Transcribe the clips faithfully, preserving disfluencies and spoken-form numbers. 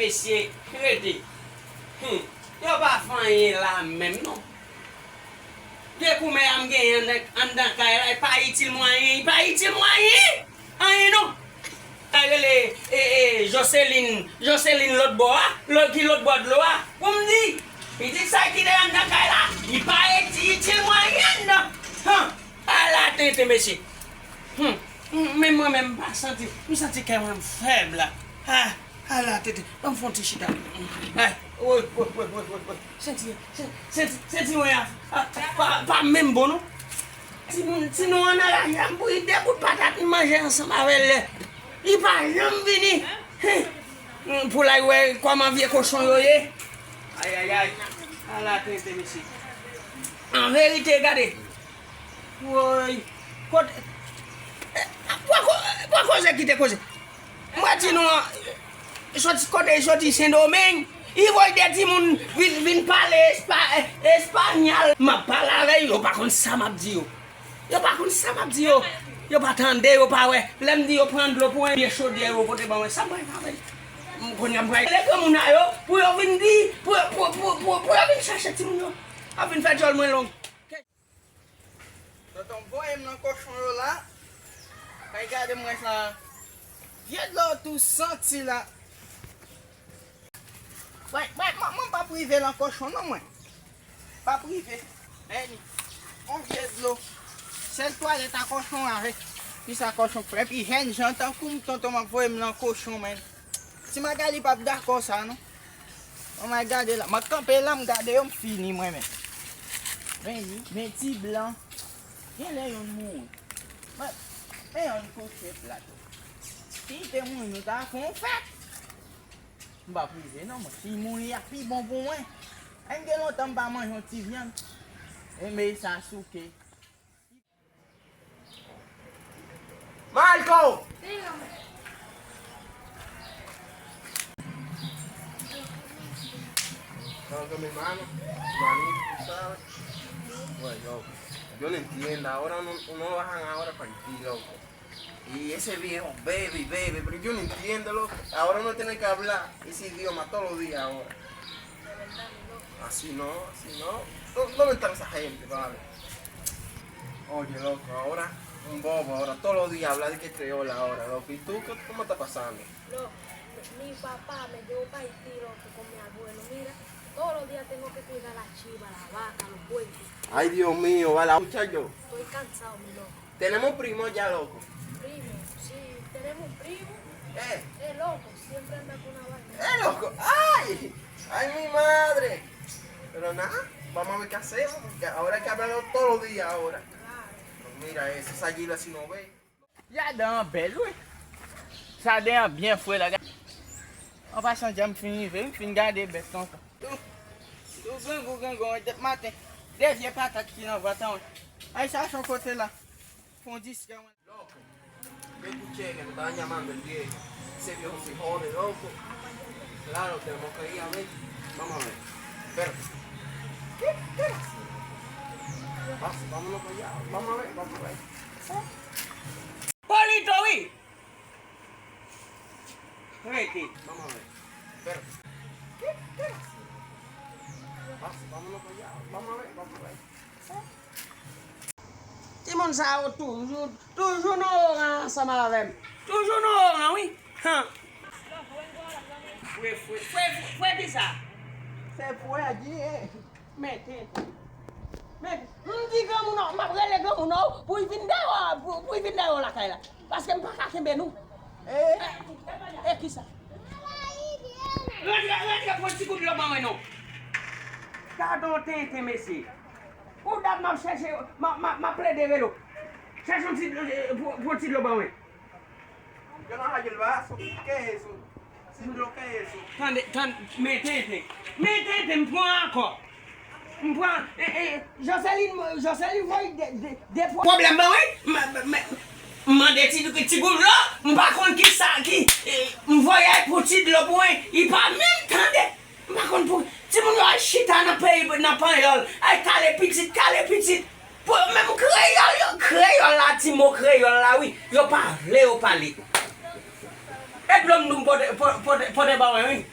Mesye, rete. Hmm. Yo pa fè anyen la menm non. Depi mè a m genyen anndan, anndan kay la, li pa itil mwen anyen, li pa itil mwen anyen. Anyen non. Sa rele e, e, Joseline, Joseline lòt bò a, lòt ki lòt bò dlo a. Pou m di, pitit sa ki te anndan kay la, li pa iti-, itil mwen anyen anndan. Han, ala tenten mesye. Hmm. M, men mwen menm m pa santi, m santi kè mwen fèb la. Ha, ala tenten. Ban m fè yon ti chita. Ay, woy, woy, woy, woy, woy, woy. Senti, sen-, senti, senti mwen a, a, pa, pa menm bon non. Timoun, timoun an nan laj la, m bouyi de bout patat, m manje ansanm avè l lè. Li pa janm vini. Hen. Pou l al wè kòman vye kochon yo ye. Ay, ay, ay. Ala tenten mesye. An verite, gade. Woy. Kote, eh, pran ko-, pran koze kite koze. M wè timoun an, soti kote, soti Sendomeng. Li voye de timoun vin, vin pale espa-, espanyòl. M ap pale avè yo, yo pa konn sa m ap di yo. Yo pa konn sa m ap di yo. Yo pa tande, yo pa wè. Lè m di yo pran dlo pou mwen, vye chodyè yo pote ban mwen. Sa m pral fè avè l? M konnen m pral rele granmoun a yo pou yo vin di, pou, pou, pou, pou, pou yo vin chache timoun yo. Ap vin fè djòl mwen long. Tonton voye m nan kochon yo la. Kay gade mwen sa. Vye dlo tou santi la. Mwen, mwen, mwen, mwen p ap rive nan kochon non mwen. P ap rive. Annie, on vye dlo. Sèl twalèt a kochon avèk. Kisa kochon k fè? Epi jènjan tankou m tonton m ap voye m nan kochon, men. Ti Magali p ap dakò sa non. Manman gade la. M ap kanpe la, m gade yo, m fini mwen menm. Men, men ti blan. Genlè yonn mouri. Men, men yonn kouche plat. Si te mouri, nou ta fè yon fèt. M pa prive non mwen. Si mouri a pi bon pou mwen. Ann gen lontan m pa manje yon ti vyann. E men sa souke. Marco! Estaba comiendo mano, manito, tú sabes. Bueno, yo no entiendo, ahora no, no bajan ahora para ti, loco. Y ese viejo, baby, baby, pero yo no entiendo, loco. Ahora uno tiene que hablar ese idioma todos los días ahora. Así no, así no. No, no me entra esa gente, vale. Oye, loco, ahora un bobo, ahora todos los días hablar de que creola ahora, loco. ¿Y tú qué, cómo está pasando? Loco, mi, mi papá me llevó para Haití, loco, con mi abuelo. Mira, todos los días tengo que cuidar la chiva, la vaca, los bueyes. Ay, Dios mío, vale, muchacho. Estoy cansado, mi loco. Tenemos primo ya, loco. Primo, sí, tenemos un primo. Eh. Es loco, siempre anda con una vaina. Es loco. Ay, ay, mi madre. Pero nada, vamos a ver qué hacemos, porque ahora hay que hablarlo todos los días ahora. Claro. Pero mira eso, esa Gila si no ve. Jaden an bèl wi. Jaden an byen fre la. An pasan, jan m fin rive, m fin gade bèt tonton. Tou, tou grangou grangou, dèp maten. De vye patat ki nan vant an wi. Ay, chache yon kote la. Fon diskè mwen. Loco, yo escuché que me estaban llamando el viejo. Ese viejo se jode, loco. Claro, tenemos que ir a ver. Vamos a ver. Espérate. ¿Qué? ¿Qué? Vamos, vámonos para allá. Vamos a ver, vamos a ver. Polito, wi. Rete. Vamos a ver. Espérate. ¿Qué? ¿Qué? Vamos, vámonos para allá. Vamos a ver, vamos a ver. Timoun sa yo toujou, toujou nan oran ansanm avè m. Toujou nan oran, wi. Han. Fwe, fwe, fwe, fwe, fwe kisa? Se fwe a di, eh. Men tenten. Men, m di granmoun nan, m ap rele granmoun nan pou l vin dèyè, pou, pou l vin dèyè lakay la. Paske m pa ka kenbe nou. Eh? E kisa? Rantre, rantre, pran ti gout dlo ban mwen non. Gade yon tenten, mesye. Pou dat m ap chèche, m ap, m ap, m ap plede rele w. Chèche yon ti, eh, pran, pran ti dlo ban mwen. Yo no hallo el vaso. ¿Qué es eso? Sin bloqueo eso. Tande, tande, men tenten. Men tenten, m pran ankò. M pran, eh, eh, Joseline, Joseline voye de, de, de pwoblèm ban mwen. M, m, m, m mande ti, ti gout dlo, m pa konn ki sa, ki, eh, m voye al pou ti dlo pou mwen. Li pa menm tande. M pa konn pou, timoun yo al chita nan peyi, nan panyòl. Al kale pitit, kale pitit. Pou yo menm kreyòl, yo, kreyòl la, ti mo kreyòl la, wi. Yo pa vle, yo pale. E dlo m nou pote, po-, pote, pote ba mwen, wi.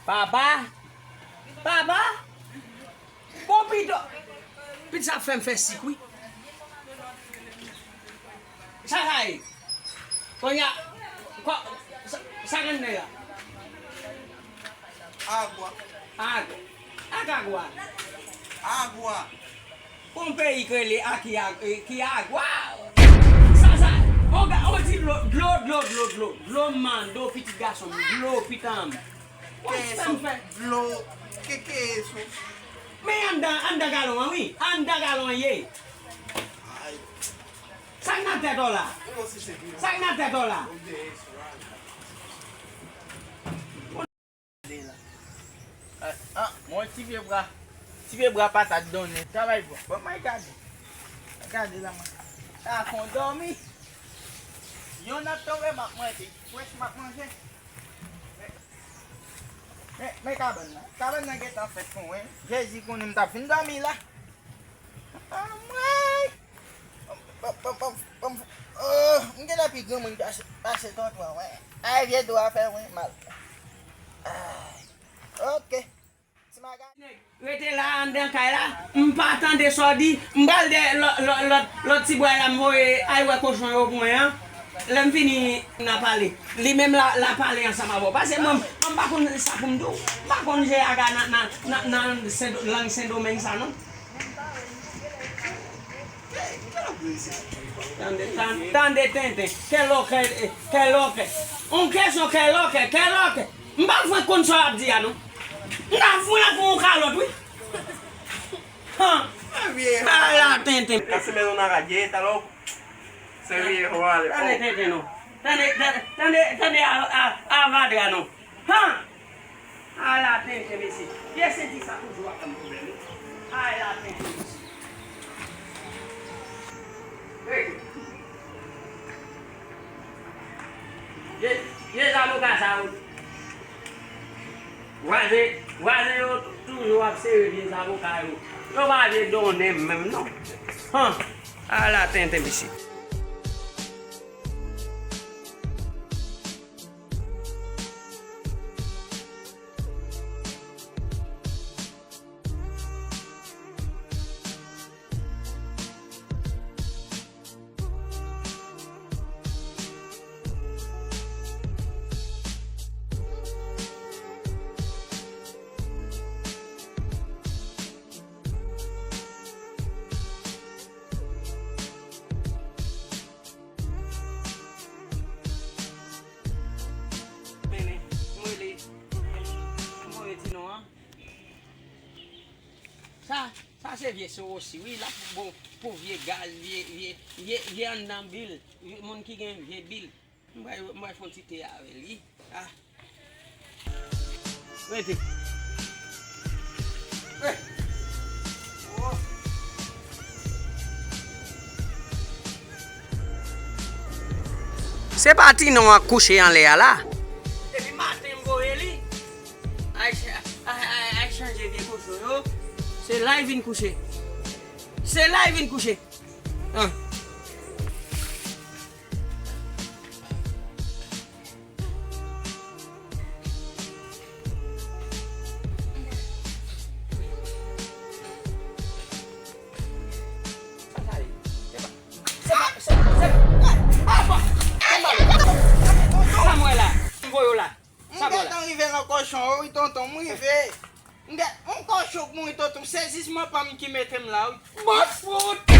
Papa! Papa! Bon, pito! Pit sa ap fè m fè sik, wi. Sa sa ye? Kounye a, kò, sa, sa gen nan la? Agwa. Ag-, ak agwa. Agwa. Gon peyi k rele Aki-, eh, Kiagwa. Sa, sa, on ga-, on ti dlo, dlo, dlo, dlo, dlo, dlo m mande w, pitit gason m, dlo pitan m. Wè sa m fè. Dlo, ke, ke eso. Men anndan, anndan galon an, wi. Anndan galon an ye. Ay. Sa k nan tèt ou la? Sa k nan tèt ou la? Ah, ah, mwen ti pye bra. Ti pye bra patat donnen. Travay bon. Bon, mwen gade. Gade la, mwen. Sa fon dòmi. Yon ap tonbe, m ap manje. Frèch, m ap manje. Men, men kabann nan. Kabann nan gentan fèt pou mwen. Jezi konnen m t ap fin dòmi la. Anmwey! Ban, ban, ban, ban, oh, m gentan pi granmoun pase, pase tonton an, wi. Ay, vye do a fè mwen mal. Ay, ok. Ti maga. Rete la anndan kay la, m pa tande sa w di, m pral dèyè lòt, lòt, lòt, lòt ti bway la, m voye al wè kochon yo pou mwen an. Lè m fini, n a pale. Li menm la, l a pale ansanm avè w. Paske mwen, mwen m pa konn sa pou m di w. M pa konn je aga nan, nan, nan, nan Sen-, lang Sendomeng sa non. Tande, tan-, tande tenten. Kèlòkè, kèlòkè. On kèsyon kèlòkè, kèlòkè. M pa fwenk konn sa w ap di a non. M ta fwenk ak on kalòt wi. Han. Ala tenten. Kasi meron na radye, talò. Serye, ho ale. Tande tenten non. Tande, tande, tande, tande a, a, avadra non. Han! Ala tenten mesye. Vye senti sa toujou ap ban m pwoblèm wi. Ala tenten mesye. Hey! Vye, vye zaboka sa yo. Vwazen, vwazen yo toujou ap sere vye zaboka yo. Yo pa vle donnen m menm non. Han! Ala tenten mesye. Mennen, m rele, m voye ti non an. Sa, sa se vye Sorosi, wi, l ap bon pou vye gaz, vye, vye, vye, vye anndan bil, vye moun ki gen vye bil. M pral, m pral fè yon ti te avè li. Ah. Rete. Eh. Oh. Se pa ti non an k kouche anlè a la. Depi maten m voye li. Ay, ay, ay, ay chanje vye kochon yo. Se la y vin kouche. Se la y vin kouche. Ah. Sa sa ye? Se pa, se pa, se pa, se pa, apa! Sa m wè la? M voye w la. M gentan rive nan kochon, wi, tonton, m rive. M gen yon kochon k mouri, tonton, sezisman pa m ki mete m la, wi. Mwen fout!